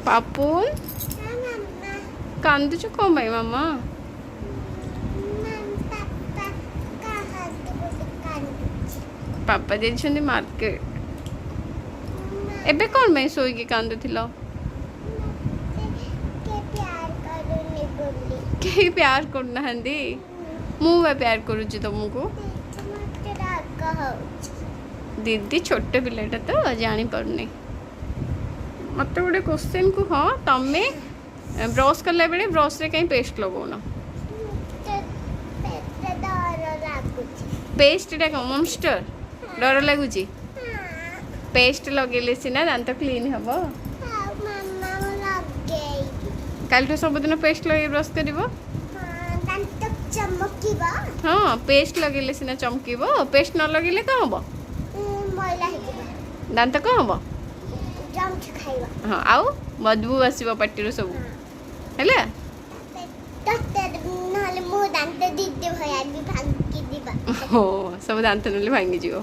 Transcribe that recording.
ପାପୁନ, କାନ୍ଦୁଛୁ କ'ଣ ପାଇଁ ମାମା? ପାପା କାହାନ୍ତି ବୋଲି କାନ୍ଦୁଛି। ପାପା ଯାଇଛନ୍ତି ମାର୍କେଟ। ଏବେ କ'ଣ ପାଇଁ ଶୋଇକି କାନ୍ଦୁଥିଲ? କିଏ ପ୍ୟାର କରୁନି ବୋଲି। କେହି ପ୍ୟାର କରୁନାହାନ୍ତି? ମୁଁ ବା ପ୍ୟାର କରୁଛି ତମକୁ। ଦିଦି, ମତେ ରାଗ ହଉଛି। ଦିଦି ଛୋଟ ପିଲାଟା ତ, ଜାଣିପାରୁନି। ମୋତେ ଗୋଟେ କୋଶ୍ଚିନ୍ କୁହ, ତମେ ବ୍ରସ୍ କଲାବେଳେ ବ୍ରସ୍ରେ କାହିଁ ପେଷ୍ଟ ଲଗାଉନ? ମତେ ପେଟ ଡର ଲାଗୁଛି। ପେଷ୍ଟଟା କ'ଣ ମନଷ୍ଟର, ଡର ଲାଗୁଛି? ହଁ। ପେଷ୍ଟ ଲଗେଇଲେ ସିନା ଦାନ୍ତ କ୍ଲିନ୍ ହେବ। ଆଉ ମାମା, ମୁଁ ଲଗେଇବି। କାଲିଠୁ ସବୁଦିନ ପେଷ୍ଟ ଲଗେଇ ବ୍ରସ୍ କରିବ। ହଁ, ଦାନ୍ତ ଚମକିବ। ହଁ, ପେଷ୍ଟ ଲଗେଇଲେ ସିନା ଚମକିବ। ପେଷ୍ଟ ନ ଲଗେଇଲେ କ'ଣ ହେବ? ମଇଳା ହେଇଯିବ। ଦାନ୍ତ କ'ଣ ହେବ? ଜମ୍ସ ଖାଇବ। ହଁ, ଆଉ ବଦବୁ ଆସିବ ପାଟିରୁ ସବୁ। ହେଲା? ନହେଲେ ମୋ ଦାନ୍ତ ଦିଦି ଭଳିଆ ବି ଭାଙ୍ଗିଯିବ। ହଁ, ସବୁ ଦାନ୍ତ ନହେଲେ ଭାଙ୍ଗିଯିବ।